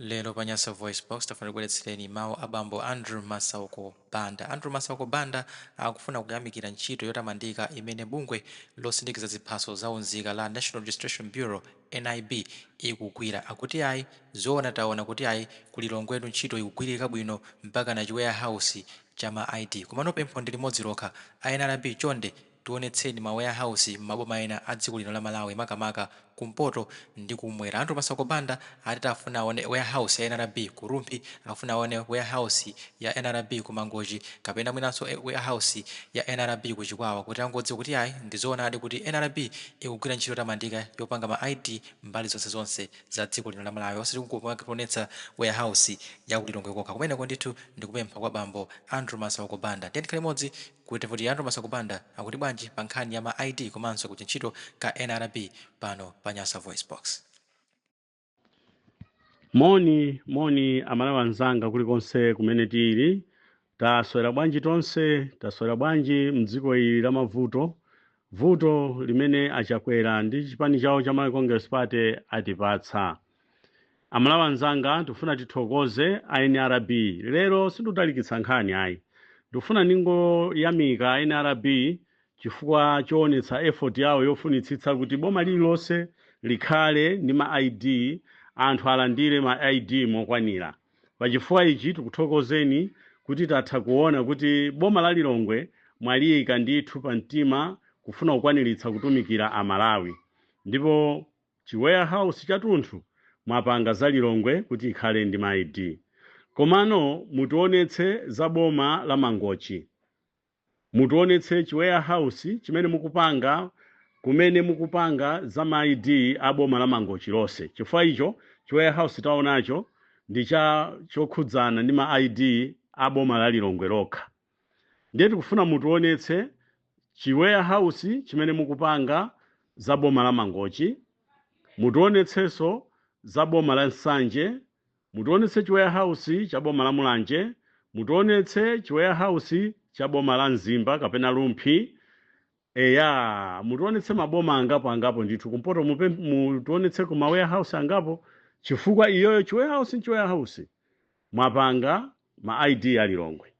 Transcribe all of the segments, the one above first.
Lero pa Nyasa VoiceBox tafuna tikubweretsereni mawu a bambo Andrew Masauko Banda. Andrew Masauko Banda akufuna kuyamikira ntchito yotamandika imene bungwe losindikiza ziphaso za unzika la National Registration Bureau, NIB, ikugwira. Akuti ayi, zoona taona kuti ayi, ku Lilongwetu ntchito ikugwirika bwino mpaka chi warehouse cha ma ID. Komano pempho ndi limodzi lokha, a NRB chonde tionetseni ma warehouse m'maboma ena a dziko lino la Malawi, makamaka kumpoto ndi kumwera. Andrew Masauko Banda ati afuna aone warehouse ya NRB ku Rumphi, afuna aone warehouse ya NRB ku Mangochi, kapena mwinanso warehouse ya NRB ku Chikwawa, kuti angodziwa kuti ayi, ndizoonadi kuti NRB ikugwira ntchito yotamandika yopanga ma ID mbali zonse za dziko lino la Malawi, osati kungoonetsa warehouse ya ku Lilongwe kokha. Kumeneko ndithu ndikupempha kwa bambo Andrew Masauko Banda. Tiyeni tikhale limodzi kuti Andrew Masauko Banda akuti bwanji pa nkhani ya ma ID komanso kuti ntchito ka NRB pano pa Nyasa Voice Box. Moni moni Amalawi anzanga kulikonse kumene tili, taswera bwanji tonse? Taswera bwanji mdziko ili la mavuto, vuto limene Achakwera ndi chipani chawo cha Malawi Congress Party atipatsa? Amalawi anzanga, tifuna tithokoze a NRB. Lero sindikutalikitsa nkhani ayi, ndikufuna ningoyamika a NRB chifukwa choonetsa effort yawo yofunitsitsa kuti boma lililonse likhale ndi ma ID, anthu alandire ma ID mokwanira. Pachifukwa ichi tikuthokozeni kuti tatha kuona kuti boma la Lilongwe mwaliyika ndithu pa mtima kufuna kukwaniritsa kutumikira Amalawi, ndipo chi warehouse chathunthu mwapanga za Lilongwe kuti ikhale ndi ma ID. Komano mutionetse za boma la Mangochi, mutionetse chi warehouse chimene mukupanga, kumene mukupanga za ma ID a boma la Mangochi lonse, chifukwa icho chi warehouse taonacho ndi cha chokhudzana ndi ma ID a boma la Lilongwe lokha. Ndiye tikufuna mutionetse chi warehouse chimene mukupanga za boma la Mangochi, mutionetsenso za boma la Nsanje, mutionetse chi warehouse cha boma la Mulanje, mutionetse chi warehouse cha boma la Mzimba kapena Rumphi. Eya, mutionetse maboma angapo angapo ndithu kumpoto, mutionetse ku ma warehouse angapo, chifukwa iyoyo chi warehouse nchi warehouse mwapanga ma ID a Lilongwe.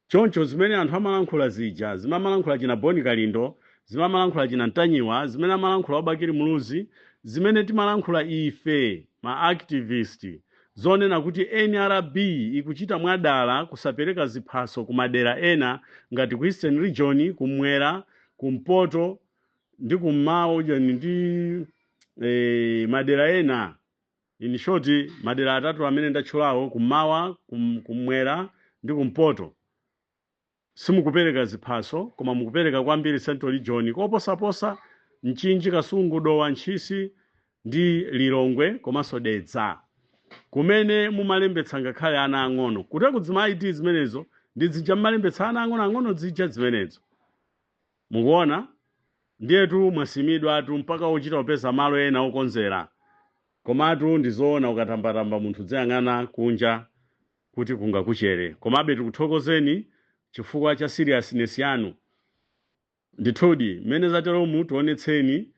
Choncho zimene anthu amalankhula zija, zimene amalankhula china Boni Kalindo, zimene amalankhula china Ntanyiwa, zimene amalankhula Wabakiri Muluzi, zimene timalankhula ife ma activist, zonena kuti NRB ikuchita mwadala kusapereka ziphaso ku madera ena ngati ku Eastern Region, kumwera, kumpoto ndi kummawa ujeni ndi madera ena, in short madera atatu amene ndatchulawo, kummawa, kumwera ndi kumpoto, simukupereka ziphaso, koma mukupereka kwambiri Central Region, koposaposa Mchinji, Kasungu, Dowa, Ntchisi ndi Lilongwe komanso Dedza, kumene mumalembetsa ngakhale ana ang'ono. Kuteko zima ID zimenezo ndi zija mmalembetsa ana ang'onoang'ono zija zimenezo, mukuona? Ndiyetu mwasimidwatu mpaka uchita kupeza malo ena okonzera. Komatu ndizoona, ukatambatamba munthu dziyang'ana kunja kuti kungakuchere. Komabe tikuthokozeni chifukwa cha seriousness yanu. Ndithudi, mmene zateromu, tionetseni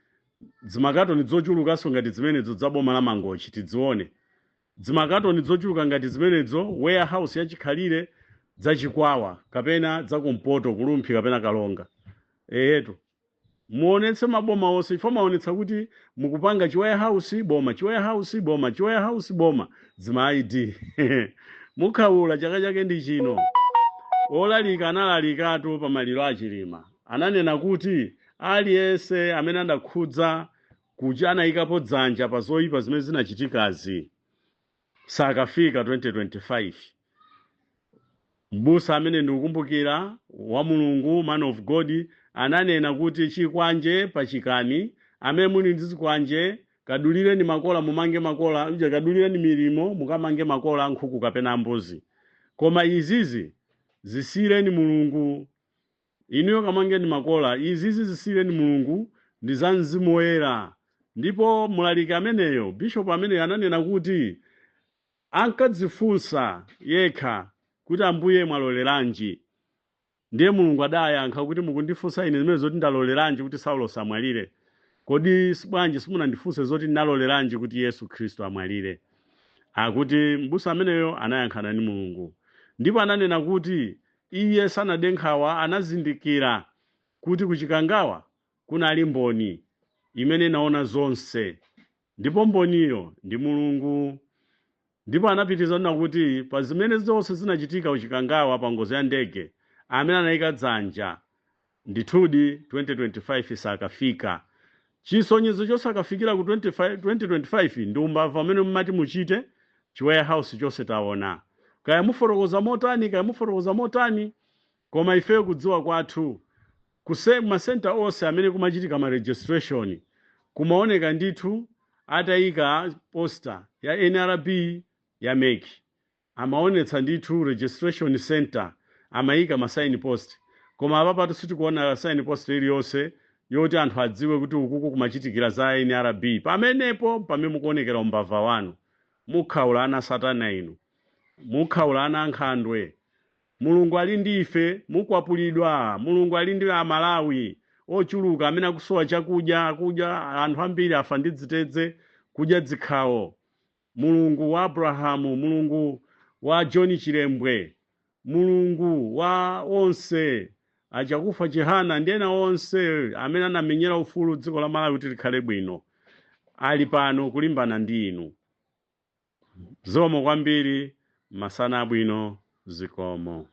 zimakatoni zochulukanso ngati zimenezo za boma la Mangochi, tidzione zimakatoni zochuluka ngati zimenezo, warehouse yachikhalire zachikwawa kapena zakumpoto, kuRumphi kapena Kalonga. Eyetu, muonetse maboma onse, chifukwa maonetsa kuti mukupanga chi warehouse boma, chi warehouse boma, chi warehouse boma, zima ID mukhaula. Chaka chake ndi chino. Olalika analalikatu pa maliro a Chilima, ananena kuti aliyense amene adakhudza kuti anayikapo dzanja pa zoyipa zimene zinachitikazi sakafika 2025. Mbusa amene ndikukumbukira, wa Mulungu, man of God, ananena kuti chikwanje pachikani, amene muli ndi zikwanje kadulireni makola mumange makola uje, kadulireni milimo mukamange makola ankhuku kapena ambuzi, koma izizi zisiyireni Mulungu. Inuyo kamangeni makola, izizi zisiyireni Mulungu, ndi za Mzimu Woyera. Ndipo mulaliki ameneyo, bishop ameneyo, ananena kuti ankadzifunsa yekha kuti, "Ambuye, mwaloleranji?" Ndiye Mulungu adayankha kuti, "Mukundifunsa ine zimene zoti ndaloleranji kuti Saulo samwalire? Kodi bwanji simunandifunse zoti ndinaloleranji kuti Yesu Khristu amwalire?" Akuti m'busa ameneyo anayankhana ndi Mulungu ndipo ananena kuti iye sanade nkhawa, anazindikira kuti kuchikangawa kunali mboni imene inaona zonse, ndipo mboniyo ndi Mulungu. Ndipo anapitiriza kunena kuti pa zimene zonse zinachitika kuchikangawa pa ngozi ya ndege, amene anayika dzanja ndithudi 2025 sakafika. Chisonyezo chosakafikira ku 25 2025 ndi umbava umene mumati muchite. Chi warehouse chonse taona. Kaya mufotokoza motani, kaya mufotokoza motani, koma ifeyo kudziwa kwathu, kuse ma center onse amene kumachitika ma registration kumaoneka ndithu atayika poster ya NRB, ya MEC. Amaonetsa ndithu registration center, amayika ma sign post, koma apapatu sitikuona sign post iliyonse yoti anthu adziwe kuti ukuku kumachitikira za NRB. Pamenepo pamene mukuonekera umbava wanu. Mukhaula, ana satana inu, mukhaula, ana ankhandwe. Mulungu ali ndi ife. Mukwapulidwa. Mulungu ali ndi Amalawi ochuluka amene akusowa chakudya kudya. Anthu ambiri afa ndi dzitedze, kudya dzikhawo. Mulungu wa Abrahamu, Mulungu wa John Chilembwe, Mulungu wa onse achakufa Chihana ndi ena onse amene anamenyera ufulu dziko la Malawi kuti likhale bwino, ali pano kulimbana ndi inu. Zikomo kwambiri, masana abwino, zikomo.